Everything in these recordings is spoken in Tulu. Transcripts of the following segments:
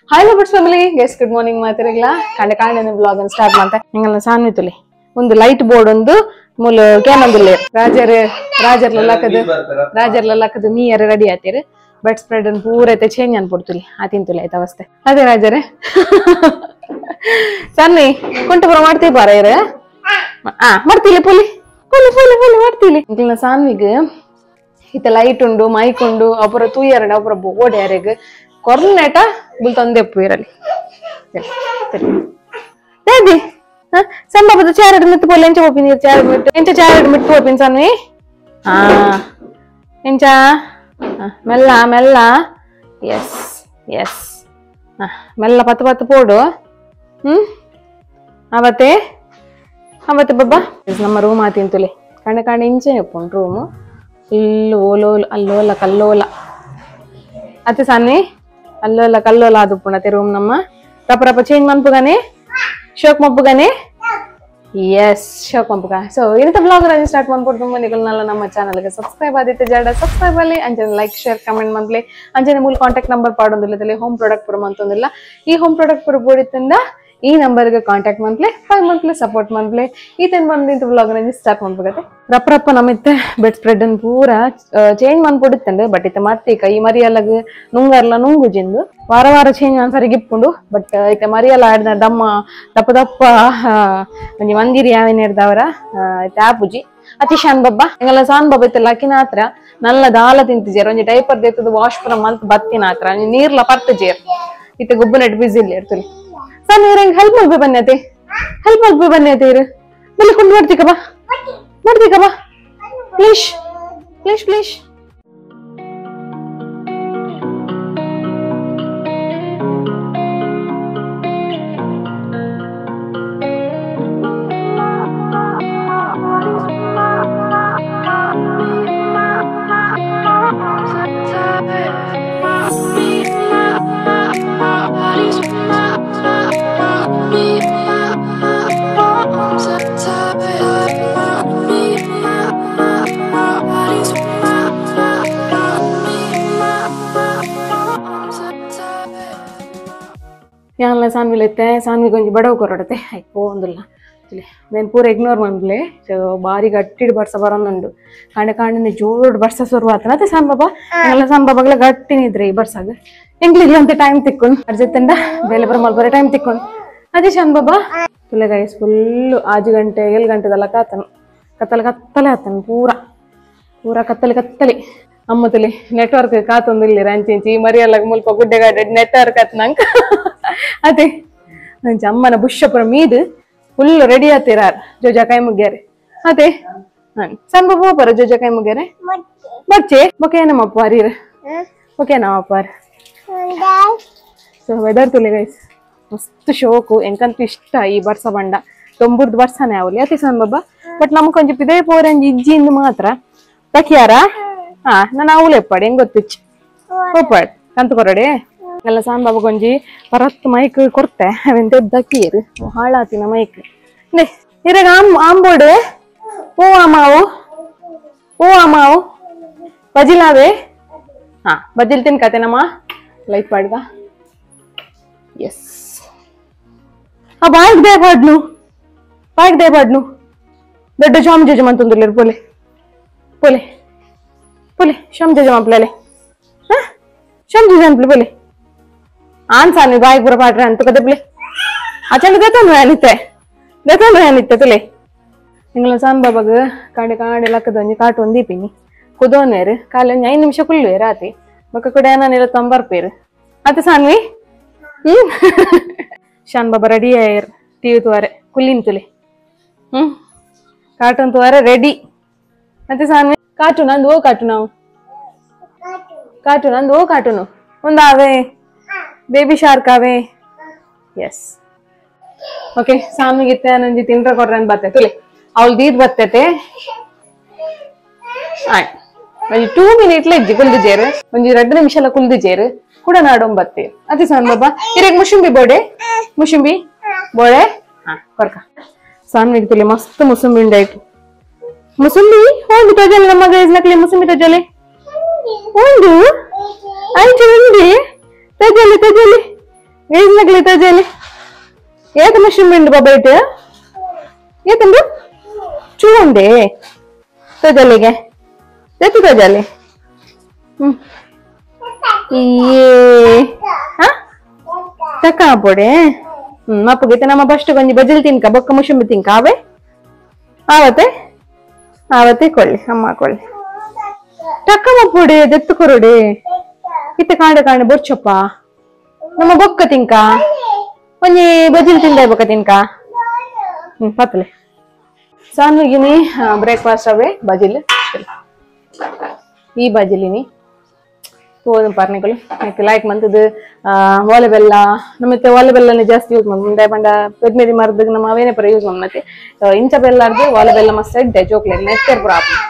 Hi lovers family, guys good morning ಮಾತಿರಗ್ಲ ಕಂಡ ಕಾಂಡ blog ಅನ್ನು ಸ್ಟಾರ್ಟ್ ಮಾಡ್ತಾ ಎಂಗಲ್ನ ಸಾನ್ವಿ ತುಲಿ ಒಂದು ಲೈಟ್ ಬೋರ್ಡ್ ಒಂದು ಮೂಲ ಕೇನೊಂದಿಲ್ಲ ರಾಜರ್ ರಾಜರ್ಲ ಲಕ್ಕದು ಮೀಯರ್ ರೆಡಿ ಆತೀರಿ ಬೆಡ್ ಸ್ಪ್ರೆಡ್ ಅನ್ನು ಪೂರ ಐತೆ ಚೇಂಜ್ ಅನ್ಪೊಡ್ತುಲಿ ಆ ತಿಂತುಲಿ ಆಯ್ತು ಅವಸ್ಥೆ ಅದೇ ರಾಜರೇ ಸನ್ನಿ ಕುಂಟಪುರ ಮಾಡ್ತೀವಿ ಬಾರ ಇರ ಆ ಮಾಡ್ತಿಲ್ಲ ಪೊಲಿ ಪೊಲಿ ಪೊಲಿ ಪೊಲಿ ಮಾಡ್ತಿಲಿ ಎಂಗಲ್ನ ಸಾನ್ವಿಗ್ ಇತ್ತ ಲೈಟ್ ಉಂಡು ಮೈಕ್ ಉಂಡು ಅಪುರ ತೂಯರಂಡ ಅಪುರ ಬೋರ್ಡ್ ಯಾರಿಗ್ ಕೊರ್ನೇಟ ಬುಲ್ತೊಂದೆಪ್ಪು ಇರಲಿ ದಾದಿ ಸಂಬಾಬದ ಚಾರಡ್ ಮಿತ್ತು ಪೋಲೆ ಎಂಚ ಪೋಪಿನಿ ಚಾರಡ್ ಮಿಟ್ಟು ಎಂಚ ಚಾರಡ್ ಮಿಟ್ಟು ಪೋಪಿನಿ ಸನ್ವಿ ಆ ಎಂಚ ಮೆಲ್ಲ ಮೆಲ್ಲ ಎಸ್ ಎಸ್ ಮೆಲ್ಲ ಪತ್ತು ಪತ್ತು ಪೋಡು ಅವತ್ತೆ ಅವತ್ತೆ ಬಬ್ಬಾ ನಮ್ಮ ರೂಮ್ ಆತಿಂತುಲೆ ಕಂಡ ಕಂಡ ಇಂಚೆ ಉಪ್ಪುಂಡು ರೂಮು ಫುಲ್ ಓಲೋಲ್ ಅಲ್ಲೋಲ ಕಲ್ಲೋಲ ಅತ್ತೆ ಸನ್ವಿ ಅಲ್ಲೋಲ ಕಲ್ಲೋಲ ಆದುಪ್ಪುಂಡು ಅತ್ತೆ ರೂಮ್ ನಮ್ಮ ರಪ್ಪ ರಪ್ಪ ಚೇಂಜ್ ಮನ್ಪುಗಾನೆ ಶೋಕ್ ಮಪ್ಪುಗಾನೆ ಎಸ್ ಶೋಕ್ ಮಂಪುಗ. ಸೊ ಇಂಥ ಬ್ಲಾಗ್ ರನ್ನ ಸ್ಟಾರ್ಟ್ ಮಾಡ್ಬಿಟ್ಟು ತುಂಬ ನಿಗಲ್ನಲ್ಲ ನಮ್ಮ ಚಾನಲ್ಗೆ ಸಬ್ಸ್ಕ್ರೈಬ್ ಆದಿತ್ತೆ ಜಾಡ ಸಬ್ಸ್ಕ್ರೈಬ್ ಅಲ್ಲಿ ಅಂಜನೆ like share comment ಮಂಪ್ಲೆ ಅಂಜನೆ ಮೂಲ ಕಾಂಟ್ಯಾಕ್ಟ್ ನಂಬರ್ ಪಾಡೊಂದಿಲ್ಲ ಹೋಮ್ ಪ್ರಾಡಕ್ಟ್ ಪುರ ಮಂತೊಂದಿಲ್ಲ ಈ ಹೋಮ್ ಪ್ರಾಡಕ್ಟ್ ಪುರ ಬೋಡಿತ್ತಿಂದ ಈ ನಂಬರ್ಗೆ ಕಾಂಟ್ಯಾಕ್ಟ್ ಮಂಪ್ಲೆ ಫೈವ್ ಮಂತ್ಲೆ ಸಪೋರ್ಟ್ ಮಂಪ್ಲೆ ಈ ಟೈಮ್ ಬಂದು ಬ್ಲಾಗ್ ರನ್ನ ಸ್ಟಾರ್ಟ್ ಮಾಡ್ಬೇಕತ್ತೆ. ರಪ್ಪ ರಪ್ಪ ನಮ್ಮಿತ್ತೆ ಬೆಡ್ ಸ್ಪ್ರೆಡ್ ಅನ್ನು ಪೂರ ಚೇಂಜ್ ಮಾಡ್ಬಿಡುತ್ತಂಡೆ ಬಟ್ ಇತ್ತೆ ಮತ್ತೀಕ ಈ ಮರಿಯಲ್ಲಗ ನುಂಗರ್ಲ ನುಂಗು ಜಿಂದು ವಾರ ವಾರ ಚೇಂಜ್ ಸರಿ ಗಿಪ್ಪುಂಡು ಬಟ್ ಇತ್ತೆ ಮರಿಯಲ್ಲ ಆಡಿದ ದಮ್ಮ ದಪ್ಪ ದಪ್ಪ ಒಂಜಿ ಮಂದಿರಿ ಯಾವಿನ ಇತ್ತೆ ಆಪುಜಿ ಅತಿಶಾನ್ ಬಬ್ಬ ಎಂಗಲ್ಲ ಸಾನ್ ಬಾಬಾ ಇತ್ತೆ ಲಕ್ಕಿನ ಹತ್ರ ನಲ್ಲ ದಾಲ ತಿಂತಿಜೇರ್ ಒಂಜಿ ಡೈಪರ್ ದೇತದ ವಾಶ್ ಪುರ ಮಲ್ತ್ ಬತ್ತಿನ ಹತ್ರ ಒಂಜಿ ನೀರ್ಲ ಪರ್ತ ಜೇರ್ ಇತ್ತೆ ಗೊಬ್ಬು ನೆಟ್ ಬಿಸಿ ಇಲ್ಲ ಇರ್ತುಲಿ ಸರ್ ನೀರ್ ಹೆಂಗ್ ಹೆಲ್ಪ್ ಮಲ್ಪಿ ಬನ್ನಿ ಅತೆ ಹೆಲ್ಪ್ ಮಲ್ಪಿ ಬನ್ನಿ ಅತೆ ಇರು ಬಲ್ಲಿ ಕೊಂಡು ಮಾಡ್ತಿಕಬಾ ಮಾಡ್ತಿಕಬಾ please please please. ಯಾನ್ಲ ಸಾನ್ವಿಲೈತೆ ಸಾನ್ವಿ ಕೊಂಚ ಬಡವು ಕೊರಡತೆ ಅಯ್ಯೋ ಒಂದಿಲ್ಲ నేను ಪೂರ ಇಗ್ನೋರ್ ಮಾಡ್ಲೆ. ಸೊ ಬಾರಿ ಗಟ್ಟಿಡ್ ಬರ್ಸ ಬರೋನುಂಡು ಕಾಂಡ ಕಾಂಡನೆ ಜೋಡ್ ಬರ್ಸ ಶುರು ಆತನ ಅದೇ ಸಾನ್ ಬಾಬಾ ಎಲ್ಲ ಸಾನ್ ಬಾಬಾಗ್ಲ ಗಟ್ಟಿನಿದ್ರೆ ಈ ಬರ್ಸಾಗ ಎಂಗ್ಲಿಲ್ಲ ಅಂತ ಟೈಮ್ ತಿಕ್ಕೊಂಡು ಅರ್ಜೆತ್ತಂಡ ಬೇಲೆ ಬರ ಮಲ್ಪರೆ ಟೈಮ್ ತಿಕ್ಕೊಂಡು ಅದೇ ಶಾನ್ ಬಾಬಾ ತುಲೆ ಗೈಸ್ ಫುಲ್ಲು 5 ಗಂಟೆ 7 ಗಂಟೆದಲ್ಲ ಕಾತನು ಕತ್ತಲೆ ಕತ್ತಲೆ ಆತನು ಪೂರ ಪೂರ ಕತ್ತಲೆ ಕತ್ತಲೆ ಅಮ್ಮ ತುಲಿ ನೆಟ್ವರ್ಕ್ ಕಾತೊಂದಿಲ್ಲ ರಂಚಿಂಚಿ ಈ ಮರಿಯಲ್ಲ ಮುಲ್ಪ ಗುಡ್ಡೆಗಾಡ ನೆಟ್ವರ್ಕ್ ಆತ ನಂಗೆ ಅದೇ ನಂಚ ಅಮ್ಮನ ಬುಷ್ಯಪುರ ಮೀದು ಫುಲ್ ರೆಡಿ ಆತಿರಾರ್ ಜೋಜಾ ಕೈ ಮುಗ್ಯಾರೆ ಅದೇ ಸಣ್ಣ ಬಾಬು ಜೋಜಾ ಕೈ ಮುಗ್ಯಾರೆ ಬಚ್ಚೆ ಓಕೆ ನಮ್ಮಪ್ಪ ಅರೀರ್ ಓಕೆ ನಮ್ಮಪ್ಪ ಸೊ ವೆದರ್ ತುಲಿ ಗೈಸ್ ಮಸ್ತ್ ಶೋಕು ಎಂಕಂತೂ ಇಷ್ಟ ಈ ಬರ್ಸ ಬಂಡ ತೊಂಬುರ್ದು ಬರ್ಸನೆ ಅವಲಿ ಅತಿ ಸಣ್ಣ ಬಾಬಾ ಬಟ್ ನಮ್ಗೆ ಕೊಂಚ ಇದೇ ಪೋರಂಜಿ ಇಜ್ಜಿಂದು ಮಾತ್ರ ತಕಿಯಾರ ಹಾ ನಾನು ಅವಳು ಎಪ್ಪಾಡಿ ಹೆಂಗ್ ಗೊತ್ತಿಚ್ಚು ಒಪ್ಪಾಡಿ ಕಂತು ಕೊರಡೆ ಎಲ್ಲ ಸಾಂಬಾಬ ಕೊಂಜಿ ಪರತ್ ಮೈಕ್ ಕೊರ್ತೆ ಅವೆಂತ ದಕ್ಕಿಯರು ಹಾಳಾತಿನ ಮೈಕ್ ಇರಾಗ ಆಮ್ ಆಂಬೋಡು ಓ ಆಮಾವು ಓ ಆಮಾವು ಬಜಿಲಾವೆ ಹಾ ಬಜಿಲ್ ತಿನ್ಕತೆ ನಮ್ಮ ಲೈಟ್ ಪಾಡ್ಗ ಎಸ್ ಆ ಬಾಯ್ಗೆ ದೇಪಾಡ್ನು ಬಾಯ್ಗೆ ದೇಪಾಡ್ನು ದೊಡ್ಡ ಶಾಮ್ ಜಜಮ್ ಅಂತಂದಿಲ್ಲ ಪೋಲೆ ಪೋಲೆ ಪೋಲೆ ಶಾಮ್ ಜಜಮ್ ಅಪ್ಲಲೆ ಹಾ ಶಾಮ್ ಜಜಮ್ ಅನ್ಪ್ಲೆ ಪೋಲೆ ಆನ್ ಸಾನಿ ಬಾಯಿಗೆ ಬರ ಪಾಡ್ರೆ ಅಂತ ಕದಬ್ಲೆ ಆಚಂಡ ದೇತಾನು ಅನಿತ್ತೆ ದೇತಾನು ಅನಿತ್ತೆ ತುಲೆ ನಿಂಗಳ ಸಾನ್ ಬಾಬಾಗ ಕಾಂಡೆ ಕಾಂಡೆ ಲಕ್ಕದ ಒಂಜಿ ಕಾಟು ಒಂದೀಪಿನಿ ಕುದೋನೇರು ಕಾಲಿ ಒಂಜಿ 5 ನಿಮಿಷ ಕುಲ್ಲುವೆ ರಾತಿ ಬೊಕ್ಕ ಕೂಡ ಏನಾನಿಲ್ಲ ತೊಂಬರ್ಪೇರು ಅತ್ತೆ ಸಾನ್ವಿ ಶಾನ್ ಬಾಬಾ ರೆಡಿ ಆಯರ್ ಟಿವಿ ತುವಾರೆ ಕುಲ್ಲಿನ್ ತುಲೆ ಕಾರ್ಟೂನ್ ತುವಾರೆ ರೆಡಿ ಅತ್ತೆ ಸಾನ್ವಿ ಕಾರ್ಟೂನ್ ಅಂದು ಓ ಕಾರ್ಟೂನ್ ಅವು ಕಾರ್ಟೂನ್ ಅಂದು ಓ ಕಾರ್ಟೂನು ಒಂದಾವೆ ಬೇಬಿ ಶಾರ್ಕ್ ಆವೆ ಎಸ್ ಓಕೆ ಸಾಮಿಗಿತ್ತೆ ನಂಜಿ ತಿಂಡ್ರ ಕೊಡ್ರೆ ಅಂತ ಬರ್ತೈತೆ ತುಲೆ ಅವಳು ದೀದ್ ಬರ್ತೈತೆ ಆಯ್ ಒಂಜಿ 2 ಮಿನಿಟ್ಲ ಇಜ್ಜಿ ಕುಲ್ದಿಜೇರು ಒಂಜಿ 2 ನಿಮಿಷ ಎಲ್ಲ ಕುಲ್ದಿಜೇರು ಕೂಡ ನಾಡೊಂಬತ್ತೆ ಅತಿ ಸಾನ್ ಬಾಬಾ ಇರೇಗ ಮುಸುಂಬಿ ಬೋಡೆ ಮುಸುಂಬಿ ಬೋಡೆ ಹಾ ಕೊರ್ಕ ಸಾನ್ವಿಗೆ ತುಲೆ ಮಸ್ತ್ ಮುಸುಂಬಿ ಉಂಡಾಯ್ತು ಮುಸುಂಬಿ ಒಂದು ತಜಲೆ ನಮ್ಮ ಗೈಸ್ ನಕಲಿ ಮುಸುಂಬಿ ತಜಲೆ ಒಂದು ಆಯ್ತು ಉಂಡಿ ತಜಲೆ ತಜಲೆ ಗೈಸ್ ತೋಜಲಿ ಏತ ಮುಷುಂಬಿ ಉಂಡು ಬಾಬಾ ಇಟ್ಟು ಏತುಂಡು ಚೂ ಉಂಡೆ ತೋಜಲಿಗೆ ಎತ್ತು ತೋಜಲಿ ತಕ್ಕ ಪೊಡೆ ಮಪ್ಪುಗೆ ನಮ್ಮ ಫಸ್ಟ್ ಕೊಂಜಿ ಬಜಲ್ ತಿನ್ಕ ಬೊಕ್ಕ ಮುಷುಂಬಿ ತಿನ್ಕ ಅವೇ ಆವತ್ತೆ ಆವತ್ತೆ ಕೊಳ್ಳಿ ಅಮ್ಮ ಕೊಳ್ಳಿ ಟಕ್ಕ ಮಪ್ಪುಡೆ ದೆತ್ತು ಕೊರಡೆ ಇತ್ತ ಕಾಂಡ ಕಾಂಡ ಬೊರ್ಚಪ್ಪ ನಮ್ಮ ಬೊಕ್ಕ ತಿನ್ಕ ಒಂಜಿ ಬಜಿಲ್ ತಿಂದ ಬೊಕ್ಕ ತಿನ್ಕ ಪತ್ತಲೆ ಸಾನ್ವಿಗಿನಿ ಬ್ರೇಕ್ಫಾಸ್ಟ್ ಅವೇ ಬಜಿಲ್ ಈ ಬಜಿಲಿನಿ ಹೋದ ಪಾರ್ನಿಗಳು ಲೈಕ್ ಮಂತದ್ದು ಓಲೆ ಬೆಲ್ಲ ನಮ್ಮತ್ತೆ ಓಲೆ ಬೆಲ್ಲನೇ ಜಾಸ್ತಿ ಯೂಸ್ ಮಾಡ್ಕೊಂಡು ಪಂಡ ಪೆದ್ಮೆದಿ ಮರದಾಗ ನಮ್ಮ ಅವೇನೆ ಪರ ಯೂಸ್ ಮತ್ತೆ ಇಂಚ ಬೆಲ್ಲ ಅರ್ದು ಓಲೆ ಬೆಲ್ಲ ಮಸ್ತ್ ಎಡ್ಡೆ ಜೋಕ್ಲೆ ನೆತ್ತೆರ್ ಪುರ ಆಪುಂಡು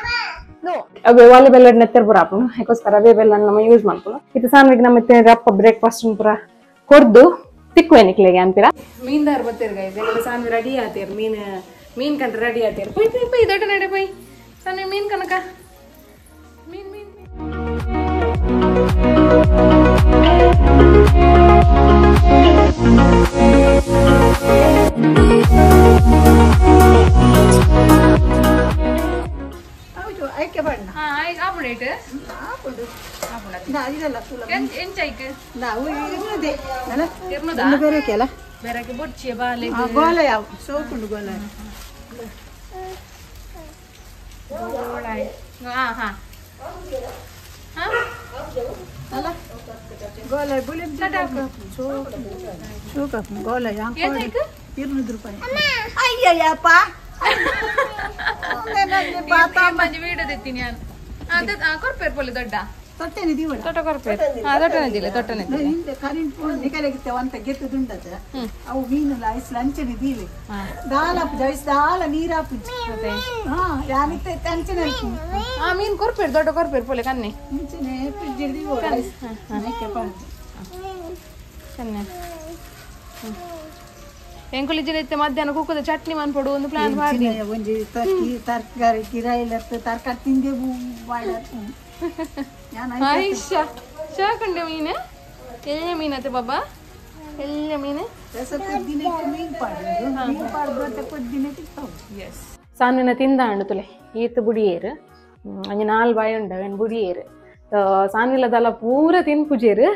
ಅವೇ ಓಲೆ ಬೆಲ್ಲ ನೆತ್ತೆರ್ ಪುರ ಆಪುಂಡು ಅದಕ್ಕೋಸ್ಕರ ಅವೇ ಬೆಲ್ಲ ನಮ್ಮ ಯೂಸ್ ಮಾಡ್ಕೊಂಡು ಇದು ಸಾನ್ವಿಗೆ ನಮ್ಮತ್ತೆ ರಪ್ಪ ಬ್ರೇಕ್ಫಾಸ್ಟ್ ಪುರ ಕೊಡ್ದು ತಿಕ್ಕುವೆ ನಿಕ್ಲೆಗೆ ಅಂತೀರಾ ಮೀನ್ದಾರ್ ಬತ್ತೀರ್ ಗೈಸ್ ಎಲ್ಲ ಸಾನ್ವಿ ರೆಡಿ ಆತೀರ್ ಮೀನು ಮೀನ್ ಕಂಡ್ರೆ ರೆಡಿ ಆತೀರ್ ಪೊಯ್ ಪೊಯ್ ಪೊಯ್ ದೊಡ್ಡ ನಡೆ ಪೊಯ್ ಸಾನ್ವಿ ಮೀನ್ ಕನಕ ಮೀನ್ ಮೀನ್ ದೊಡ್ಡ ಮೀನ್ ಕೊರ್ಪೇರು ದೊಡ್ಡ ಕೊರ್ಪೇರು ಪೋಲೆ ಕನ್ನೆ ಎಂಕುಲಿಜಿನ ಮಧ್ಯಾಹ್ನ ಕುಕ್ಕದ ಚಟ್ನಿ ಮನ್ಪೊಡು ಒಂದು ಪ್ಲಾನ್ ಮಾಡಿ ತರಕಾರಿ ಕಿರಾಯಿ ತರಕಾರಿ ತಿಂದೆ ಆಯಿಷಾ ಶಾಕಂಡೆ ಮೀನು ಎಳ್ಳೆ ಮೀನತ್ತೆ ಬಾಬಾ ಎಳ್ಳೆ ಮೀನು ಸಾನ್ವಿನ ತಿಂದ ಅಂಡು ತುಲೆ ಈತ ಬುಡಿಯೇರು ಅಂಜಿ ನಾಲ್ ಬಾಯಿ ಉಂಡು ಅವೇನು ಬುಡಿಯೇರು ಸಾನ್ವಿಲದಲ್ಲ ಪೂರ ತಿನ್ಪುಜೇರು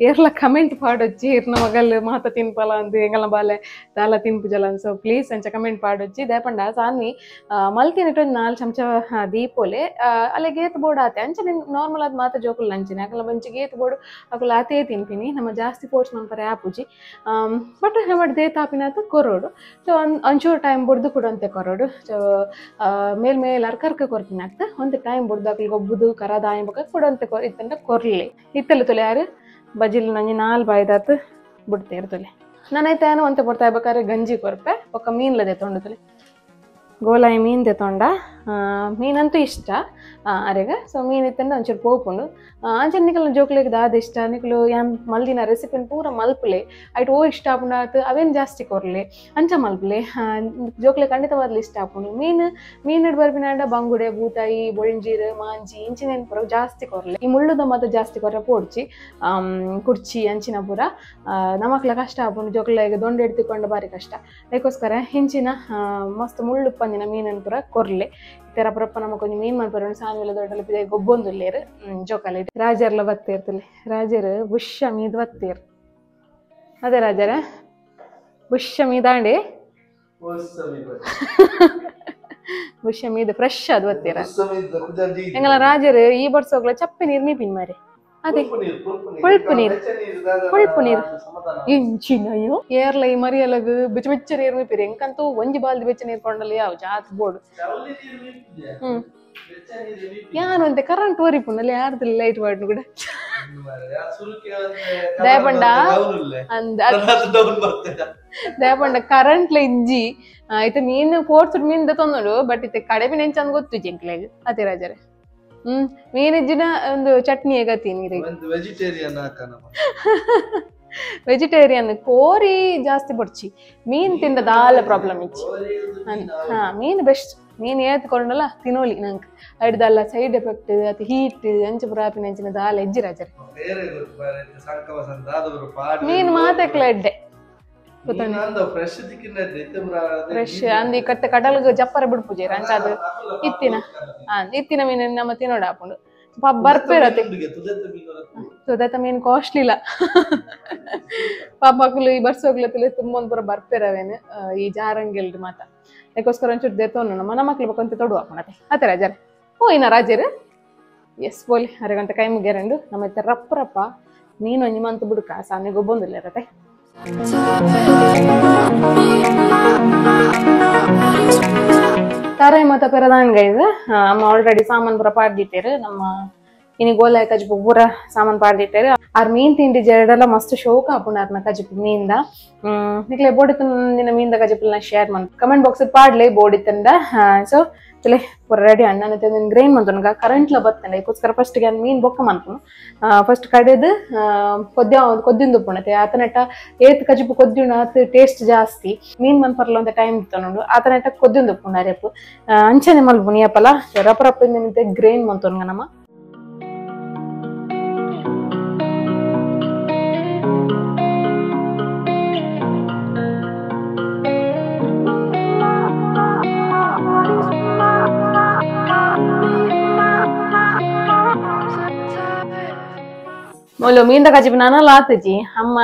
ಏರ್ಲ ಕಮೆಂಟ್ ಪಾಡೊಚ್ಚಿ ಇರ್ನ ಮಗಲ್ ಮಾತ ತಿನ್ಪಲ ಅಂದ್ ಎಂಗಲ ಬಾಲೆ ದಾಲ ತಿನ್ಪುಜಲ ಅಂದ್ ಸೊ ಪ್ಲೀಸ್ ಅಂಚ ಕಮೆಂಟ್ ಪಾಡೊಚ್ಚಿ ದೇಪಂಡ ಸಾನ್ವಿ ಮಲ್ತಿನಿಟ್ಟು ಒಂಜಿ 4 ಚಮಚ ದೀಪೋಲೆ ಅಲ್ಲೇ ಗೇತ್ ಬೋರ್ಡ್ ಆತೆ ಅಂಚ ನಾರ್ಮಲ್ ಆದ್ ಮಾತ ಜೋಕುಲ್ ಅಂಚಿನ ಅಕಲ ಮಂಚಿ ಗೇತ್ ಬೋರ್ಡ್ ಅಕುಲು ಆತೇ ತಿನ್ಪಿನಿ ನಮ್ಮ ಜಾಸ್ತಿ ಫೋರ್ಸ್ ಮನ್ಪರೆ ಆಪುಜಿ ಬಟ್ ಬಟ್ ದೇತಾಪಿನಾತ ಕೊರೋಡು ಸೊ ಒಂಚೂರು ಟೈಮ್ ಬುಡ್ದು ಕೊಡಂತೆ ಕೊರೋಡು ಸೊ ಮೇಲ್ ಮೇಲ್ ಅರ್ಕರ್ಕ ಕೊರ್ಪಿನ ಆಗ್ತ ಒಂದು ಟೈಮ್ ಬುಡ್ದು ಅಕುಲು ಗೊಬ್ಬುದು ಕರದಾಯ ಕೊಡಂತೆ ಇತ್ತಂಡ ಕೊರ್ಲಿ ಇತ್ತಲ್ಲ ತೊಲೆ ಯಾರು ಬಜಿಲ್ ನಂಜಿ 4 ಬಾಯ್ದಾತು ಬಿಡ್ತೇರು ತೊಲೆ ನಾನೈತೆ ಒಂತೆ ಪೊರ್ತಾ ಬೇಕಾದ್ರೆ ಗಂಜಿ ಕೊರ್ಪೆ ಒಕ್ಕ ಮೀನ್ಲದೆ ತೊಂಡು ತೊಲೆ ಗೋಲಾಯಿ ಮೀನ್ ತೊಂಡ ಮೀನಂತೂ ಇಷ್ಟ ಅರೆಗ ಸೊ ಮೀನು ಇತ್ತಂಡ ಒಂಚೂರು ಪೋಪುಂಡು ಅಂಚೆ ನಿಕಲ್ನ ಜೋಕ್ಲೆಗ್ ದಾದ ಇಷ್ಟ ನಿಕಲು ಯಾನ್ ಮಲ್ದಿನ ರೆಸಿಪಿನ ಪೂರ ಮಲ್ಪುಲೆ ಐಟ್ ಓ ಇಷ್ಟ ಆಪುಂಡು ಆತು ಅವೇನು ಜಾಸ್ತಿ ಕೊರ್ಲೆ ಅಂಚ ಮಲ್ಪುಲೆ ಜೋಕ್ಲೆ ಖಂಡಿತವಾದ್ಲು ಇಷ್ಟ ಆಪುಂಡು ಮೀನು ಮೀನಿಡ್ ಬರ್ಪಿನಾಂಡ ಬಂಗುಡೆ ಬೂತಾಯಿ ಬೊಳ್ಜೀರು ಮಾಂಜಿ ಇಂಚಿನೇನು ಪೂರ ಜಾಸ್ತಿ ಕೊರ್ಲೆ ಈ ಮುಳ್ಳುದ ಮಾತ್ರ ಜಾಸ್ತಿ ಕೊರ್ರೆ ಪೋಡ್ಚಿ ಕುರ್ಚಿ ಅಂಚಿನ ಪೂರ ನಮಕ್ಲ ಕಷ್ಟ ಆಪುಂಡು ಜೋಕ್ಲೆಗ್ ದೊಂಡೆ ಎಡ್ತಿಕೊಂಡು ಬಾರಿ ಕಷ್ಟ ಅದಕ್ಕೋಸ್ಕರ ಇಂಚಿನ ಮಸ್ತ್ ಮುಳ್ಳು ಪಂದಿನ ಮೀನನ್ನು ಪೂರ ಕೊರ್ಲೆ ಇತ್ತರ ಪರಪ್ಪ ನಮಕ್ ಒಂಜಿ ಮೀನ್ ಮನ್ಪುರ ಸಾನ್ವಿಲ ದೊಡ್ಡ ಪಿದಾಯಿ ಗೊಬ್ಬೊಂದುಲ್ಲೇರು ಜೋಕಾಲಿ ರಾಜರ್ಲ ಬತ್ತೇರ್ತಲೆ ರಾಜರು ಬುಷ್ಯ ಮೀದ್ ಬತ್ತೇರು ಅದೇ ರಾಜರ ಬುಷ್ಯ ಮೀದಾಂಡೆ ಬುಷ್ಯ ಮೀದ್ ಫ್ರೆಶ್ ಅದು ಬತ್ತೀರ ಎಂಗಲ ರಾಜರು ಈ ಬರ್ಸೋಗ್ಲ ಚಪ್ಪೆ ನೀರು ಮೀಪಿನ್ ಮಾರಿ ಅದೇ ಕೊಳ್ಪು ನೀರು ಕೊಳ್ಪು ನೀರು ಇಂಚಿನಯ್ಯೋ ಏರ್ಲ ಈ ಮರಿಯಲಗ್ ಬೆಚ್ಚ ಬೆಚ್ಚ ನೀರು ಮೀಪಿರಿ ಎಂಕಂತೂ ಒಂಜಿ ಬಾಲ್ದಿ ಬೆಚ್ಚ ನೀರು ಕೊಂಡಲ್ಲಿ ಯಾವ ಜಾತ್ ಬೋರ್ಡ್ ಯಾನು ಅಂತೆ ಕರೆಂಟ್ ಓರಿಪುಂಡಲ್ಲಿ ಯಾರ್ದಿಲ್ಲ ಲೈಟ್ ವಾಡ್ನು ಕೂಡ ದಯಪಂಡ ಅಂದ ದಯಪಂಡ ಕರೆಂಟ್ ಇಜ್ಜಿ ಆಯ್ತು ಮೀನು ಫೋರ್ಸ್ ಮೀನ್ ತೊಂದಡು ಬಟ್ ಇತ್ತೆ ಕಡೆಪಿನ ಎಂಚಂದ್ ಗೊತ್ತು ಎಂಕ್ಲೆಗ್ ಅದೇ ರಾಜರೇ ಮೀನಿಜ್ಜಿನ ಒಂದು ಚಟ್ನಿ ಗತಿ ನೀರಿಗೆ ವೆಜಿಟೇರಿಯನ್ ವೆಜಿಟೇರಿಯನ್ ಕೋರಿ ಜಾಸ್ತಿ ಬೊಡ್ಚಿ ಮೀನ್ ತಿಂದ ದಾಲ ಪ್ರಾಬ್ಲಮ್ ಇಚ್ಚಿ. ಹಾ ಮೀನು ಬೆಸ್ಟ್. ಮೀನು ಏತ್ಕೊಂಡಲ್ಲ ತಿನ್ನೋಲಿ ನಂಗೆ ಐಡ್ದಲ್ಲ ಸೈಡ್ ಎಫೆಕ್ಟ್ ಅತಿ ಹೀಟ್ ಅಂಚು ಪುರ ಆಪಿನ ಅಂಚಿನ ದಾಲ ಎಜ್ಜಿ ರಾಜರೇ ಮೀನು ಮಾತೆಕ್ಲ ಎಡ್ಡೆ ಫ್ರೆಶ್ ಅಂದ್ ಕತ್ತೆ ಕಡಲ್ಗ ಜಪ್ಪರ ಬಿಡ್ಪುಜೇರ ಅಂಚ ಅದು ಇತ್ತಿನ ಇತ್ತಿನ ಮೀನು ನಮ್ಮ ತಿನ್ನೋಡ ಹಾಕೊಂಡು ಪಾಪ ಬರ್ಪೇರತೆ ತುದೆತ ಮೀನು ಕಾಸ್ಟ್ಲಿ ಇಲ್ಲ ಪಾಪ ಮಕ್ಕಳು ಈ ಬರ್ಸೋಗ್ಲತ್ತಿಲ್ಲ ತುಂಬ ಒಂದು ಪೂರ ಬರ್ಪೇರವೇನು ಈ ಜಾರಂಗಿಲ್ರಿ ಮಾತ ಅದಕ್ಕೋಸ್ಕರ ಒಂಚೂರು ದೇತೋನು ನಮ್ಮ ನಮ್ಮ ಮಕ್ಳು ಬೇಕಂತ ತೊಡು ಹಾಕೊಂಡತೆ ಅತ್ತೆ ರಾಜರೇ ಓ ಇನ್ನ ರಾಜರು ಎಸ್ ಬೋಲಿ ಅರೆ ಗಂಟೆ ಕೈ ಮುಗಿಯರಂಡು ನಮ್ಮ ರಪ್ಪ ರಪ್ಪ ನೀನು ಒಂಜಿ ಮಂತ್ ಬುಡ್ಕ ಸಾನೆ ಗೊಬ್ಬೊಂದಿಲ್ಲ ಇರತ್ತೆ. ತಾರಾಯಿ ಮಾತ ಪೆರದಾನ್ ಗೈಸ್ ಅಮ್ಮ ಆಲ್ರೆಡಿ ಸಾಮಾನ್ ಪೂರ ಪಾಡ್ದಿತ್ತೇರು ನಮ್ಮ ಇನಿ ಗೋಲಾಯ ಕಜಿಪು ಪೂರ ಸಾಮಾನ್ ಪಾಡ್ದಿತ್ತೇರು ಆರ್ ಮೀನ್ ತಿಂಡಿ ಜರಡೆಲ್ಲ ಮಸ್ತ್ ಶೋಕ ಆಪುಂಡು ಆರ್ನ ಕಜಿಪು ಮೀನ್ದ ನಿಕ್ಲೆ ಬೋಡಿತಂದಿನ ಮೀನ್ದ ಕಜಿಪುಲ್ನ ಶೇರ್ ಮನ್ ಕಮೆಂಟ್ ಬಾಕ್ಸ್ ಪಾಡ್ಲೆ ಬೋಡಿತಂದ. ಸೊ ಚಲೆ ಪೂರ ರೆಡಿ ಅಣ್ಣನ ಗ್ರೈಂಡ್ ಮಂತುನಗ ಕರೆಂಟ್ಲ ಬತ್ತಂಡ ಅದಕ್ಕೋಸ್ಕರ ಫಸ್ಟ್ ಗೆ ಮೀನ್ ಬೊಕ್ಕ ಮನ್ಪುನು ಫಸ್ಟ್ ಕಡೆದು ಕೊದ್ಯ ಕೊದ್ದಿಂದು ಉಪ್ಪುಂಡತೆ ಆತನೆಟ್ಟ ಏತ್ ಕಜಿಪು ಕೊದ್ಯುಂಡು ಆತ ಟೇಸ್ಟ್ ಜಾಸ್ತಿ ಮೀನ್ ಮನ್ಪರ್ಲ ಅಂತ ಟೈಮ್ ಇತ್ತು ಆತನೆಟ್ಟ ಕೊದ್ದಿಂದು ಉಪ್ಪುಂಡು ಅರೇಪು ಅಂಚನೆ ಮಲ್ಪುನಿ ಅಪ್ಪಲ ರಪ್ಪ ರಪ್ಪ ಗ್ರೈಂಡ್ ಮಂತುನಗ ನಮ್ಮ ಮೊಲ ಮೀನ್ದ ಕಜಿಪು ನಾನಲ್ಲ ಆತಜಿ ಅಮ್ಮ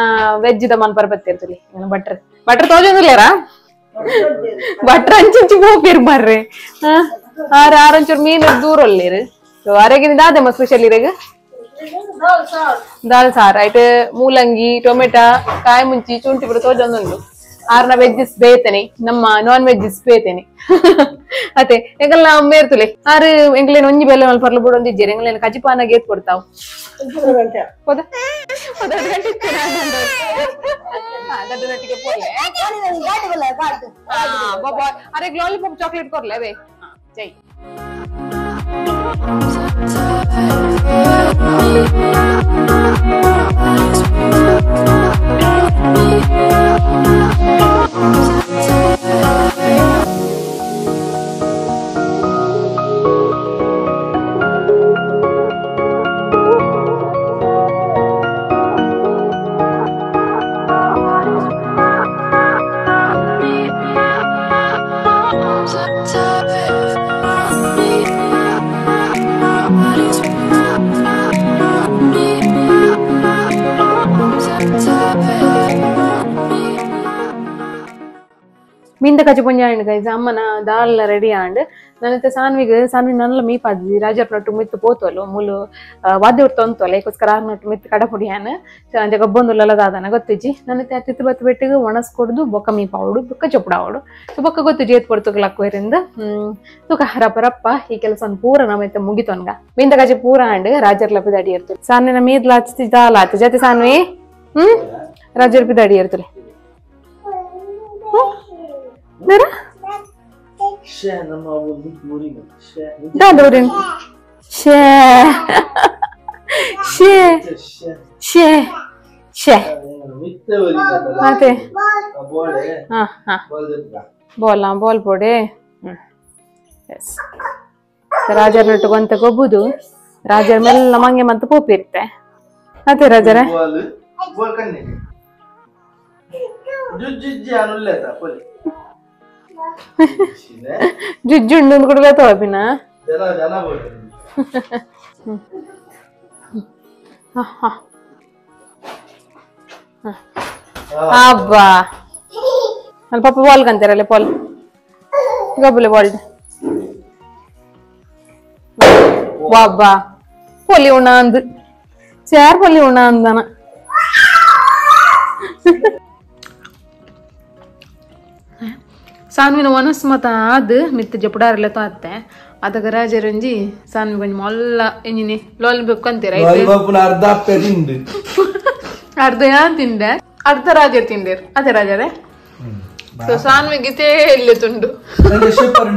veg the ಮನ್ಪರ ಬತ್ತಿರ್ತಲಿ butter butter ತೋಜೊಂದಿಲ್ಲೇರಾ butter ಅಂಚಂಚು ಪೋಪಿರ್ ಬರ್ರಿ ಆರು ಆರಂಚೂರು ಮೀನು ದೂರ ಒಲ್ಲೇರು ಅರೆಗಿನ ದಾದೆಮ್ಮ ಸ್ಪೆಷಲ್ ಇರೆಗ್ ದಾಲ್ ಸಾರ್ ಐಟ್ ಮೂಲಂಗಿ ಟೊಮೆಟೊ ಕಾಯಿ ಮುಂಚಿ ಚುಂಟಿ ಬಿಡು ತೋಜೊಂದುಂಡು ಆರ್ನ ವೆಜ್ಜಸ್ ಬೇತನೆ ನಮ್ಮ ನಾನ್ ವೆಜ್ಜಸ್ ಬೇತನೆ ಅತ್ತೆ ಎಂಗಲ್ಲ ಮೇರ್ತುಲೆ ಆರು ಎಂಗ್ಲೇನು ಒಂಜಿ ಬೆಲ್ಲ ಮಲ್ಪರ್ಲ ಬುಡೊಂದಿಜ್ಜೇರು ಎಂಗ್ಲೇನು ಕಜಿಪಾನ ಗೇತ್ ಕೊಡ್ತಾವು ಅರೆ ಲಾಲಿಪಾಪ್ ಚಾಕ್ಲೇಟ್ ಕೊರ್ಲೆ ಬೇ ಜೈ. ಮೀನ್ದ ಕಜಿಪೊಂಜ ಆಂಡ್ ಗೈಸ್ ಅಮ್ಮನ ದಾಲ್ ರೆಡಿ ಆಂಡ್ ನನ್ನತ್ತೆ ಸಾನ್ವಿಗ್ ಸಾನ್ವಿ ನನ್ನಲ ಮೀಪಾದ್ವಿ ರಾಜಪ್ಪನೊಟ್ಟು ಮಿತ್ತು ಪೋತೋಲು ಮೂಲು ವಾದ್ಯ ತೊಂತೋಲೆ ಅದಕ್ಕೋಸ್ಕರ ಆರ್ನೊಟ್ಟು ಮಿತ್ತು ಕಡಪುಡಿಯಾನ ಅಂಚೆ ಗೊಬ್ಬೊಂದುಲ್ಲ ದಾದನ ಗೊತ್ತಿಜ್ಜಿ ನನ್ನತ್ತೆ ತಿತ್ತು ಬತ್ತು ಬೆಟ್ಟಿಗೆ ಒಣಸ್ಕೊಡ್ದು ಬೊಕ್ಕ ಮೀಪಾವಡು ಬೊಕ್ಕ ಚೊಪ್ಪಡಾವಡು ಸೊ ಬೊಕ್ಕ ಗೊತ್ತಿಜ್ಜಿ ಏತ್ ಪೊರ್ತುಗ್ಲಕ್ಕೋರಿಂದ ತುಕ ರಪ್ಪ ರಪ್ಪ ಈ ಕೆಲಸ ಪೂರ ನಮ್ಮತ್ತೆ ಮುಗಿತೊನ್ಗ ಮೀನ್ದ ಕಜಿ ಪೂರ ಆಂಡ್ ರಾಜರ್ ಲಪಿದ ಅಡಿ ಇರ್ತದೆ ಸಾನ್ವಿನ ಮೀದ್ಲ ಹಚ್ಚಿ ದಾಲ್ ಆತು ಜೊತೆ ಸಾನ್ವಿ ರಾಜರ್ ಪಿದ ಅಡಿ ಇರ್ತದೆ. ಬೋಲ ಬೋಲ್ ಪೋಡೆ ರಾಜರ್ ನಟ್ಟು ಗೊಬ್ಬುದು ರಾಜರ್ ಮೆಲ್ಲ ಮಂಗೆ ಮಂತ ಪೋಪಿರ್ತೆ ಅದೇ ರಾಜರ ಜುಜ್ಜುಂಡು ಕೂಡ ತೋಪಿನ ಅಬ್ಬಾ ಅಲ್ಲಿ ಪಾಪ ಬಾಲ್ ಕಂತಾರಲ್ಲ ಬಾಲ್ ಗಬ್ಬಲೆ ಬಾಲ್ ವಾಬ್ಬಾ ಪೊಲಿ ಉಣ ಅಂದು ചേർ ಪೊಲಿ ಉಣ ಅಂದನ. ಸಾನ್ವಿನ ಒನಸ್ ಮತ ಅದು ಮಿತ್ತ ಜಪುಡಾರಲ್ಲ ತಾತೆ ಅದಕ್ಕೆ ರಾಜರಂಜಿ ಸಾನ್ವಿ ಕೊಂಚ ಮೊಲ್ಲ ಎಂಜಿನಿ ಲೋಲ್ ಬೇಕು ಅಂತೀರ ಅರ್ಧ ತಿಂದು ಅರ್ಧ ತಿಂದೆ ಅರ್ಧ ರಾಜರ್ ತಿಂದಿರ್ ಅದೇ ರಾಜರೇ. ಸೊ ಸಾನ್ವಿ ಗೀತೆ ಇಲ್ಲಿ ತುಂಡು ಸೂಪರ್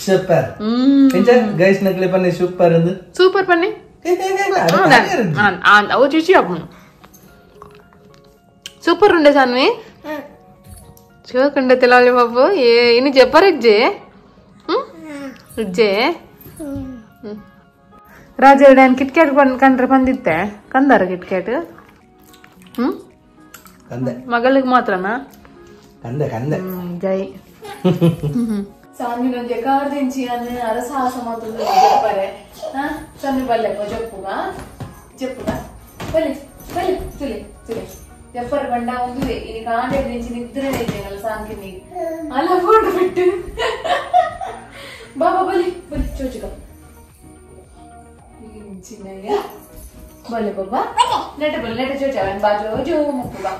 ಸೂಪರ್ ಗೈಸ್ ನಕಲಿ ಪನ್ನಿ ಸೂಪರ್ ಸೂಪರ್ ಪನ್ನಿ ಅವು ಚುಚಿ ಅಪ್ಪನು ಸೂಪರ್ ಉಂಡೆ ಸಾನ್ವಿ ಚೋಕಂಡತೆ ಲಾಲಿಪಾಪ್ ಇನ್ನು ಜಪ್ಪರಿಜ್ಜೆ ಉಜ್ಜೆ ರಾಜ ಡ್ಯಾನ್ ಕಿಟ್ಕ್ಯಾಟ್ ಕಂಡ್ರೆ ಬಂದಿತ್ತೆ ಕಂದಾರ ಕಿಟ್ಕ್ಯಾಟ್. ಕಂದೆ ಮಗಳಿಗೆ ಮಾತ್ರನಾ? ಕಂದೆ ಕಂದೆ ಜೈ. ಸಾನ್ವಿ ನಂಗೆ ಕಾರ್ದಿಂಚಿ ಅನ್ನ ಅರಸಾಹಸ ಮಾತೊಂದು ಜಪ್ಪರೆ. ಸಾನ್ವಿ ಬಲ್ಲೆಪ್ಪ ಜಪ್ಪುಗ ಜಪ್ಪುಗ ಬಲ್ಲೆ ಬಲ್ಲೆ ತುಲೆ ತುಲೆ ಜಪ್ಪರ ಬಂಡ ಒಂದುವೆ ಇನಿ ಕಾಂಡೆ ದಿಂಚಿ ನಿದ್ರೆ ಇದ್ದೇನಲ್ಲ ಸಾನ್ಕಿನಿ ಅಲ್ಲ ಫೋಟೋ ಬಿಟ್ಟು ಬಾಬಾ ಬಲಿ ಬಲಿ ಚೋಚುಗ ಚಿನ್ನಯ್ಯ ಬಲ್ಲೆ ಬಾಬಾ ನೆಟ ಬಲ್ಲೆ ನೆಟ ಚೋಚ ಬಾ ಜೋ ಜೋ ಮುಪ್ಪು ಬಾ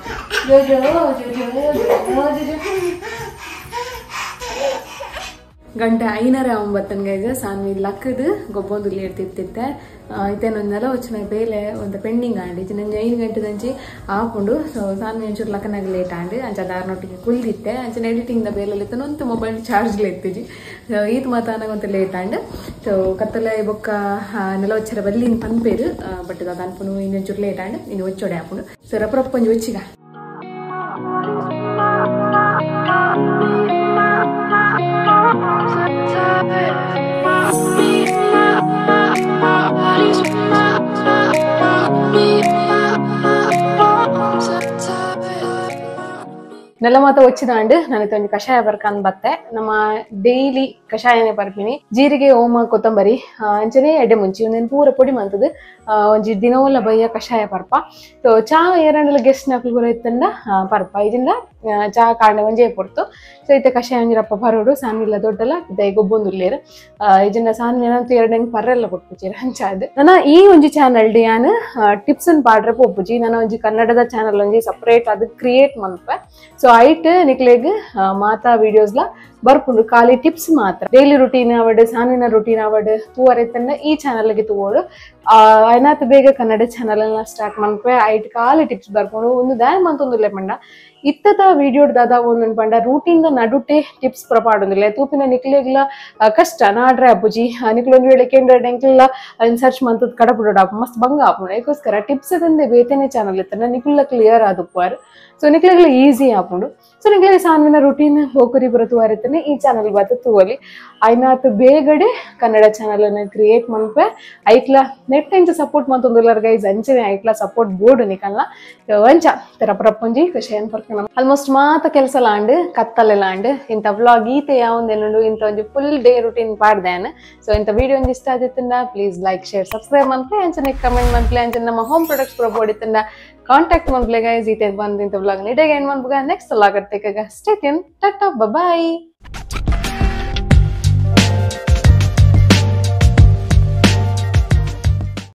ಜೋ ಜೋ ಜೋ ಜೋ ಜೋ ಜೋ ಜೋ. ಗಂಟೆ 5:30 ಗೈಜ ಸಾನ್ವಿ ಲಕ್ಕದು ಗೊಬ್ಬೊಂದು ಲೇಟ್ ತಿತ್ತಿತ್ತೆ. ಇತ್ತೇನೊಂದೆಲ್ಲ వచ్చిన ಬೇಲೆ ಒಂದು ಪೆಂಡಿಂಗ್ ಆಂಡ್ ಇಜ್ಜಿ ನಂಜೆ 5 ಗಂಟೆದಂಚಿ ಆಪುಂಡು. ಸೊ ಸಾನ್ವಿ ಒಂಚೂರು ಲಕ್ಕನಾಗ ಲೇಟ್ ಆಂಡ್ ಅಂಚ ದಾರನೊಟ್ಟಿಗೆ ಕುಲ್ದಿತ್ತೆ. ಅಂಚನೆ ಎಡಿಟಿಂಗ್ the ಬೇಲೆಲ್ಲ ಇತ್ತು ಒಂತು ಮೊಬೈಲ್ ಚಾರ್ಜ್ ಎತ್ತಿಜಿ. ಸೊ ಈತ್ ಮಾತಾನಾಗ ಒಂತ late and. So ಕತ್ತಲೆ ಬೊಕ್ಕ ನೆಲ వచ్చರ ಬಲ್ಲಿ ಪನ್ಪೇರು ಬಟ್ ದಾದ ಅನ್ಪುನು ಇನ್ನೊಂಚೂರು ಲೇಟ್ ಆಂಡ್ ಇನ್ನು వచ్చೋಡೆ ಆಪುಂಡು. ಸೊ ರಪ್ಪ ರಪ್ಪ ಒಂಜಿ వచ్చిಗ ನೆಲ ಮಾತ వచ్చిದಾಂಡ್ ನನಗೆ ಒಂಜಿ ಕಷಾಯ ಬರ್ಕಂದ್ ಬತ್ತೆ. ನಮ್ಮ ಡೈಲಿ ಕಷಾಯನೇ ಬರ್ಪಿನಿ. ಜೀರಿಗೆ ಓಮ ಕೊತ್ತಂಬರಿ ಅಂಚನೆ ಎಡೆ ಮುಂಚಿ ಒಂದೇನು ಪೂರ ಪೊಡಿ ಮಂತದು ಒಂಜಿ ದಿನೋಲ ಬಯ್ಯ ಕಷಾಯ ಪರ್ಪ. ಸೊ ಚಾ ಏರಂಡಲ ಗೆಸ್ಟ್ ನಕಲು ಪೂರ ಇತ್ತಂಡ ಪರ್ಪ ಇದರಿಂದ ಚಾ ಕಾಂಡ ಒಂಜೇ ಪೊರ್ತು. ಸೊ ಇತ್ತೆ ಕಷಾಯ ಒಂಜಿರಪ್ಪ ಬರೋಡು ಸಾನ್ವಿಲ್ಲ ದೊಡ್ಡಲ್ಲ ದೈ ಗೊಬ್ಬೊಂದುಲ್ಲೇರು ಇದನ್ನ ಸಾನ್ವಿ ಏನಂತ ಎರಡಂಗ್ ಪರ್ರೆಲ್ಲ ಕೊಟ್ಪುಜಿ ಅಂಚಾದ್. ನನ್ನ ಈ ಒಂಜಿ ಚಾನಲ್ ಯಾನ್ ಟಿಪ್ಸ್ ಅನ್ ಪಾಡ್ರೆ ಪೋಪುಜಿ. ನಾನು ಒಂಜಿ ಕನ್ನಡದ ಚಾನಲ್ ಒಂಜಿ ಸಪರೇಟ್ ಅದು ಕ್ರಿಯೇಟ್ ಮನ್ಪೆ. ಸೊ ಐಟ್ ನಿಕ್ಲೆಗ್ ಮಾತಾ ವಿಡಿಯೋಸ್ ಲ ಬರ್ಪುಂಡು ಖಾಲಿ ಟಿಪ್ಸ್ ಮಾತ್ರ. ಡೈಲಿ ರುಟೀನ್ ಅವಡ್ ಸಾನಿನ ರುಟೀನ್ ಅವಡ್ ತೂವರೆತ್ತನ್ನ ಈ ಚಾನಲ್ ಗೆ ತೂವೋಡು. ಐನಾತ್ ಬೇಗ ಕನ್ನಡ ಚಾನಲ್ ಎಲ್ಲ ಸ್ಟಾರ್ಟ್ ಮನ್ಪೆ. ಐಟ್ ಖಾಲಿ ಟಿಪ್ಸ್ ಬರ್ಪುಂಡು ಒಂದು ದಾಯ ಮಂತೊಂದುಲ್ಲೆ ಪಂಡ ಇತ್ತದ ವಿಡಿಯೋ ದಾದ ಒಂದೊಂದು ಪಂಡ ರೂಟೀನ್ the ನಡುಟೆ tips ಪ್ರಪಾಡೊಂದಿಲ್ಲ ತೂಪಿನ ನಿಕ್ಲೆಗ್ಲ ಕಷ್ಟ ನಾಡ್ರೆ ಅಪ್ಪುಜಿ ನಿಕ್ಲೊಂದು ವೇಳೆ ಕೇಂದ್ರ ಎಂಕ್ಲೆಲ್ಲ ಸರ್ಚ್ ಮಂತದ್ ಕಡಪುಡೋಡ ಮಸ್ತ್ ಬಂಗ ಆಪುಂಡು. ಅದಕ್ಕೋಸ್ಕರ ಟಿಪ್ಸ್ ತಂದೆ ಬೇತನೆ ಚಾನಲ್ ಇತ್ತನ ನಿಕ್ಲ ಕ್ಲಿಯರ್ ಆದುಪ್ಪಾರು. ಸೊ ನಿಕ್ಲೆಗ್ಲ ಈಸಿ ಆಪುಂಡು. ಸೊ ನಿಕ್ಲೆಗ್ ಸಾನ್ವಿನ ರುಟೀನ್ ಹೋಕರಿ ಬರ ತೂವಾರಿತ್ತನೆ ಈ ಚಾನಲ್ ಬಾತ ತೂವಲಿ. ಐನಾತ್ ಬೇಗಡೆ ಕನ್ನಡ ಚಾನಲ್ ಅನ್ನು ಕ್ರಿಯೇಟ್ ಮನ್ಪೆ. ಐಟ್ಲ ನೆಟ್ ಇಂಚ ಸಪೋರ್ಟ್ ಮಂತೊಂದುಲ್ಲರ್ ಗೈಸ್ ಅಂಚನೆ ಐಟ್ಲ ಸಪೋರ್ಟ್ ಬೋರ್ಡ್ ನಿಕಲ್ಲ ಅಂಚ ತೆರಪರಪ್ಪೊಂಜಿ ಕಷಾಯನ್ ಪರ್ಕಣ ಆಲ್ಮೋಸ್ಟ್ ಮಾತ ಕೆಲಸ ಲಾಂಡ್ ಕತ್ತಲೆ ಲಾಂಡ್ ಇಂಥ ವ್ಲಾಗ್ ಈತೆ ಯಾವೊಂದೇನುಂಡು ಇಂಥ ಒಂಜಿ full day routine ಪಾಡ್ದೇನು. So ಇಂಥ ವಿಡಿಯೋ ಒಂಜಿ ಇಷ್ಟ ಆದಿತ್ತಂಡ please like share subscribe ಮನ್ಪ್ಲೆ ಅಂಚನೆ ಕಮೆಂಟ್ ಮನ್ಪ್ಲೆ ಅಂಚನೆ ನಮ್ಮ ಹೋಮ್ ಪ್ರೊಡಕ್ಟ್ಸ್ ಪ್ರೊಬೋಡಿತ್ತಂಡ ಕಾಂಟ್ಯಾಕ್ಟ್ ಮನ್ಪ್ಲೆ ಗೈಸ್. ಈತೆ ಬಂದು ಇಂಥ ವ್ಲಾಗ್ ನೀಟಾಗಿ ಎಂಡ್ ಮನ್ಪುಗ ನೆಕ್ಸ್ಟ್ ಲಾಗತ್ತೆ. Stay tune, tata, bye.